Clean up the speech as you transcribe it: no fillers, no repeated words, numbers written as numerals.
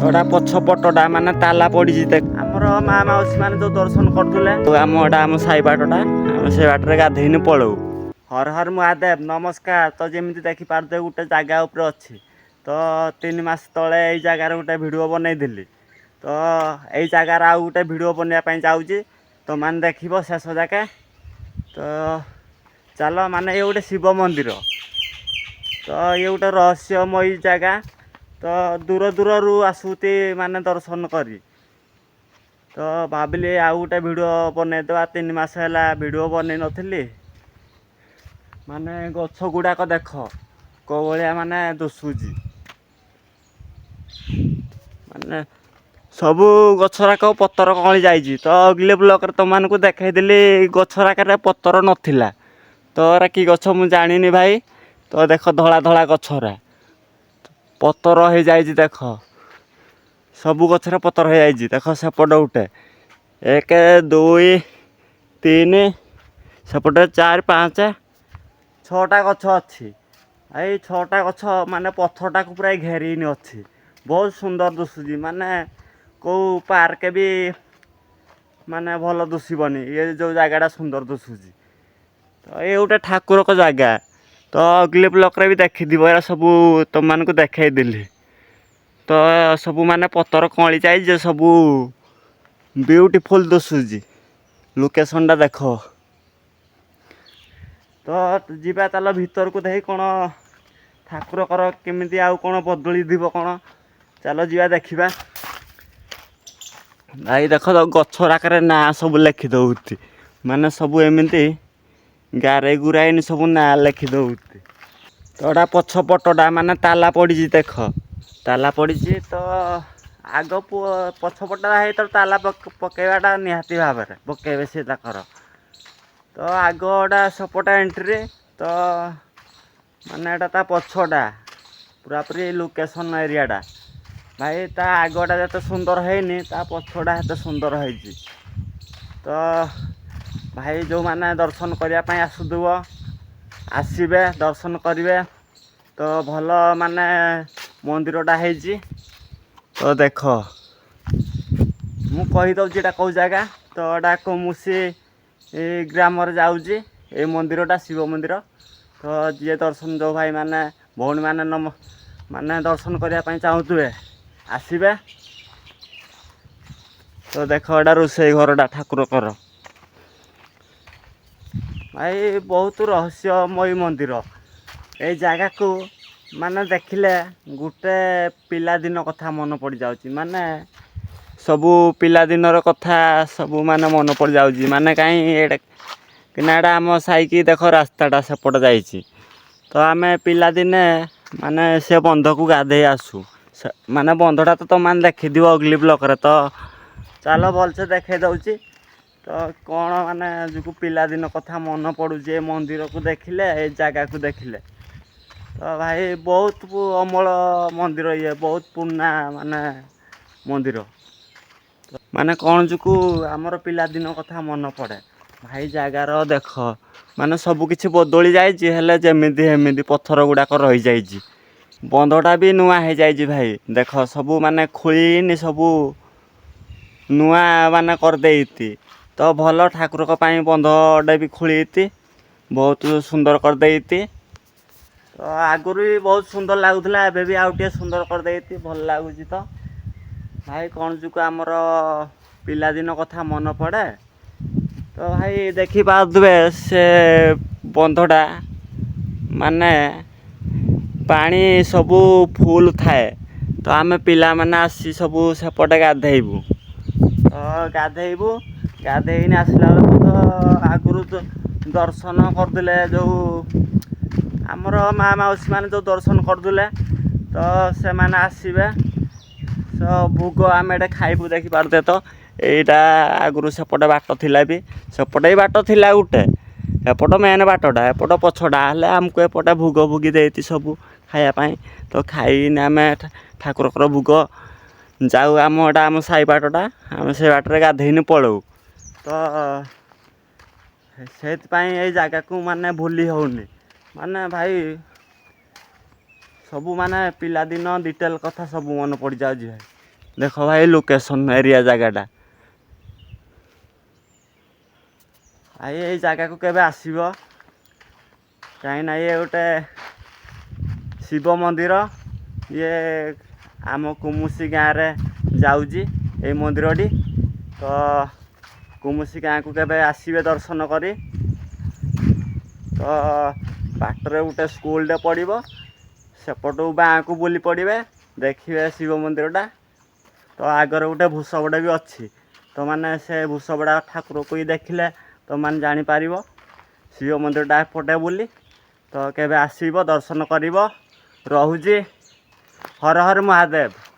ଏଟା ପଛ ପଟଟା ମାନେ ତାଲା ପଡ଼ିଛି। ଦେଖ, ଆମର ମା ମାଉସୀ ମାନେ ଯୋଉ ଦର୍ଶନ କରୁଥିଲେ, ଆମ ଏଟା ଆମ ସାଇ ବାଟଟା, ଆମେ ସେ ବାଟରେ ଗାଧେଇନି ପଳଉ। ହର ହର ମହାଦେବ, ନମସ୍କାର। ତ ଯେମିତି ଦେଖିପାରୁଥିବେ, ଗୋଟେ ଜାଗା ଉପରେ ଅଛି। ତ 3 ମାସ ତଳେ ଏଇ ଜାଗାରେ ଗୋଟେ ଭିଡ଼ିଓ ବନେଇଥିଲି। ତ ଏଇ ଜାଗାରେ ଆଉ ଗୋଟେ ଭିଡ଼ିଓ ବନେଇବା ପାଇଁ ଯାଉଛି, ତ ମାନେ ଦେଖିବ ଶେଷ ଯାକେ। ତ ଚାଲ, ମାନେ ଇଏ ଗୋଟେ ଶିବ ମନ୍ଦିର। ତ ଇଏ ଗୋଟେ ରହସ୍ୟମୟୀ ଜାଗା। ତ ଦୂର ଦୂରରୁ ଆସୁଛି ମାନେ ଦର୍ଶନ କରି। ତ ଭାବିଲି ଆଉ ଗୋଟେ ଭିଡ଼ିଓ ବନେଇଦେବା। 3 ମାସ ହେଲା ଭିଡ଼ିଓ ବନେଇ ନଥିଲି। ମାନେ ଗଛ ଗୁଡ଼ାକ ଦେଖ, କୋଉ ଭଳିଆ ମାନେ ଦୁଶୁଛି। ମାନେ ସବୁ ଗଛରାକ ପତର କଅଁଳି ଯାଇଛି। ତ ଅଗଲି ବ୍ଲଗରେ ତମମାନଙ୍କୁ ଦେଖେଇଥିଲି, ଗଛରାକରେ ପତର ନଥିଲା। ତ ଏରା କି ଗଛ ମୁଁ ଜାଣିନି ଭାଇ। ତ ଦେଖ, ଧଳା ଧଳା ଗଛରା ପତର ହେଇଯାଇଛି। ଦେଖ, ସବୁ ଗଛରେ ପତର ହେଇଯାଇଛି। ଦେଖ, ସେପଟେ ଗୋଟେ, ଏକ, ଦୁଇ, ତିନି, ସେପଟେ ଚାରି, ପାଞ୍ଚ, ଛଅଟା ଗଛ ଅଛି। ଏଇ ଛଅଟା ଗଛ ମାନେ ପଥରଟାକୁ ପୁରା ଘେରିନି ଅଛି। ବହୁତ ସୁନ୍ଦର ଦୁଶୁଛି। ମାନେ କେଉଁ ପାର୍କ ବି ମାନେ ଭଲ ଦୁଶିବନି, ଇଏ ଯେଉଁ ଜାଗାଟା ସୁନ୍ଦର ଦୁଶୁଛି। ତ ଇଏ ଗୋଟେ ଠାକୁରଙ୍କ ଜାଗା। ତ ଅଗଲି ବ୍ଲଗରେ ବି ଦେଖିଥିବ, ଏରା ସବୁ ତମମାନଙ୍କୁ ଦେଖେଇଥିଲି। ତ ସବୁ ମାନେ ପତର କଅଁଳି ଯାଇଛି ଯେ ସବୁ ବିୟୁଟିଫୁଲ୍ ଦୁଶୁଛି। ଲୋକେସନଟା ଦେଖ। ତ ଯିବା, ଚାଲ ଭିତରକୁ, ଦେଖି କ'ଣ ଠାକୁରଙ୍କର କେମିତି ଆଉ କ'ଣ ବଦଳି ଥିବ କ'ଣ। ଚାଲ ଯିବା, ଦେଖିବା। ଭାଇ ଦେଖ ତ, ଗଛ ରାକରେ ନାଁ ସବୁ ଲେଖି ଦଉଛି। ମାନେ ସବୁ ଏମିତି ଗାରେଇ ଗୁରାଇନି ସବୁ ନାଁ ଲେଖି ଦଉଛି। ତ ଏଟା ପଛ ପଟଟା ମାନେ ତାଲା ପଡ଼ିଛି। ଦେଖ, ତାଲା ପଡ଼ିଛି। ତ ଆଗ ପଛ ପଟଟା ହେଇ ତ ତାଲା ପକେଇବାଟା ନିହାତି ଭାବରେ ପକେଇବେ ସେ ତାଙ୍କର। ତ ଆଗଟା ସେପଟ ଏଣ୍ଟ୍ରି। ତ ମାନେ ଏଟା ତା ପଛଟା ପୁରାପୁରି ଲୋକେସନ୍ ଏରିଆଟା। ଭାଇ, ତା ଆଗଟା ଯେତେ ସୁନ୍ଦର ହେଇନି, ତା ପଛଟା ସେତେ ସୁନ୍ଦର ହେଇଛି। ତ ଭାଇ, ଯେଉଁମାନେ ଦର୍ଶନ କରିବା ପାଇଁ ଆସୁଥିବ, ଆସିବେ, ଦର୍ଶନ କରିବେ। ତ ଭଲ ମାନେ ମନ୍ଦିରଟା ହେଇଛି। ତ ଦେଖ, ମୁଁ କହିଦେଉଛି ଏଇଟା କେଉଁ ଜାଗା। ତ ଏଇଟା କମୁସି ଏ ଗ୍ରାମରେ ଯାଉଛି ଏଇ ମନ୍ଦିରଟା, ଶିବ ମନ୍ଦିର। ତ ଯିଏ ଦର୍ଶନ, ଯେଉଁ ଭାଇମାନେ ଭଉଣୀମାନେ ମାନେ ଦର୍ଶନ କରିବା ପାଇଁ ଚାହୁଁଥିବେ, ଆସିବେ। ତ ଦେଖ, ଏଇଟା ରୋଷେଇ ଘରଟା ଠାକୁରଙ୍କର। ଭାଇ, ବହୁତ ରହସ୍ୟମୟୀ ମନ୍ଦିର। ଏଇ ଜାଗାକୁ ମାନେ ଦେଖିଲେ ଗୋଟେ ପିଲାଦିନ କଥା ମନେ ପଡ଼ିଯାଉଛି। ମାନେ ସବୁ ପିଲାଦିନର କଥା ସବୁ ମାନେ ମନେ ପଡ଼ିଯାଉଛି। ମାନେ କାହିଁ ଏଇଟା କିନା ଏଇଟା ଆମ ସାଇକି ଦେଖ, ରାସ୍ତାଟା ସେପଟେ ଯାଇଛି। ତ ଆମେ ପିଲାଦିନେ ମାନେ ସେ ବନ୍ଧକୁ ଗାଧେଇ ଆସୁ। ମାନେ ବନ୍ଧଟା ତ ତମମାନେ ଦେଖିଥିବ ଅଗଲି ବ୍ଲଗରେ। ତ ଚାଲ, ଭଲସେ ଦେଖେଇ ଦେଉଛି। ତ କ'ଣ ମାନେ ଯୋଗୁ ପିଲାଦିନ କଥା ମନେ ପଡ଼ୁଛି ଏ ମନ୍ଦିରକୁ ଦେଖିଲେ, ଏ ଜାଗାକୁ ଦେଖିଲେ। ତ ଭାଇ, ବହୁତ ଅମଳ ମନ୍ଦିର ଇଏ, ବହୁତ ପୁରୁଣା ମାନେ ମନ୍ଦିର। ମାନେ କ'ଣ ଯୋଗୁ ଆମର ପିଲାଦିନ କଥା ମନେ ପଡ଼େ। ଭାଇ, ଜାଗାର ଦେଖ, ମାନେ ସବୁ କିଛି ବଦଳି ଯାଇଛି, ହେଲେ ଯେମିତି ସେମିତି ପଥର ଗୁଡ଼ାକ ରହିଯାଇଛି। ବନ୍ଧଟା ବି ନୂଆ ହେଇଯାଇଛି। ଭାଇ ଦେଖ, ସବୁ ମାନେ ଖୋଳିନି, ସବୁ ନୂଆ ମାନେ କରିଦେଇଛି। ତ ଭଲ ଠାକୁରଙ୍କ ପାଇଁ ବନ୍ଧଟା ବି ଖୋଳିଛି, ବହୁତ ସୁନ୍ଦର କରିଦେଇଛି। ତ ଆଗରୁ ବି ବହୁତ ସୁନ୍ଦର ଲାଗୁଥିଲା, ଏବେ ବି ଆଉ ଟିକେ ସୁନ୍ଦର କରିଦେଇଛି, ଭଲ ଲାଗୁଛି। ତ ଭାଇ, କ'ଣ ଯୋଗୁ ଆମର ପିଲାଦିନ କଥା ମନେ ପଡ଼େ। ତ ଭାଇ, ଦେଖିପାରୁଥିବେ, ସେ ବନ୍ଧଟା ମାନେ ପାଣି ସବୁ ଫୁଲ୍ ଥାଏ। ତ ଆମେ ପିଲାମାନେ ଆସି ସବୁ ସେପଟେ ଗାଧେଇବୁ। ତ ଗାଧେଇବୁ, ଗାଧେଇନି ଆସିଲା ବେଳକୁ ତ ଆଗରୁ ତ ଦର୍ଶନ କରୁଥିଲେ ଯେଉଁ ଆମର ମା ମାଉସୀ ମାନେ ଯେଉଁ ଦର୍ଶନ କରୁଥିଲେ, ତ ସେମାନେ ଆସିବେ, ତ ଭୋଗ ଆମେ ଏଇଟା ଖାଇବୁ। ଦେଖିପାରୁଥିବେ ତ, ଏଇଟା ଆଗରୁ ସେପଟେ ବାଟ ଥିଲା ବି, ସେପଟେ ବି ବାଟ ଥିଲା ଗୋଟେ। ଏପଟ ମେନ୍ ବାଟଟା, ଏପଟ ପଛଟା। ହେଲେ ଆମକୁ ଏପଟେ ଭୋଗ ଭୋଗି ଦେଇଛି ସବୁ ଖାଇବା ପାଇଁ। ତ ଖାଇନି ଆମେ ଠାକୁରଙ୍କର ଭୋଗ ଯାଉ। ଆମ ଏଟା ଆମ ସାଇ ବାଟଟା, ଆମେ ସେ ବାଟରେ ଗାଧେଇନି ପଳଉ। ତ ସେଇଥିପାଇଁ ଏଇ ଜାଗାକୁ ମାନେ ଭୁଲି ହେଉନି। ମାନେ ଭାଇ, ସବୁ ମାନେ ପିଲାଦିନ ଡିଟେଲ୍ କଥା ସବୁ ମନେ ପଡ଼ିଯାଉଛି ଭାଇ। ଦେଖ ଭାଇ, ଲୋକେସନ୍ ଏରିଆ ଜାଗାଟା। ଭାଇ, ଏଇ ଜାଗାକୁ କେବେ ଆସିବ, କାହିଁକିନା ଇଏ ଗୋଟେ ଶିବ ମନ୍ଦିର। ଇଏ ଆମ କୁମୁସି ଗାଁରେ ଯାଉଛି ଏଇ ମନ୍ଦିରଟି। ତ କୁମୁସି ଗାଁକୁ କେବେ ଆସିବେ ଦର୍ଶନ କରି। ତ ବାଟରେ ଗୋଟେ ସ୍କୁଲଟେ ପଡ଼ିବ, ସେପଟୁ ବାଁକୁ ବୁଲି ପଡ଼ିବେ, ଦେଖିବେ ଶିବ ମନ୍ଦିରଟା। ତ ଆଗରେ ଗୋଟେ ଭୂଷବଡ଼ା ବି ଅଛି। ତ ମାନେ ସେ ଭୂଷବଡ଼ା ଠାକୁରକୁ ହିଁ ଦେଖିଲେ ତ ମାନେ ଜାଣିପାରିବ ଶିବ ମନ୍ଦିରଟା ଏପଟେ ବୋଲି। ତ କେବେ ଆସିବ, ଦର୍ଶନ କରିବ। ରହୁଛି, ହର ହର ମହାଦେବ।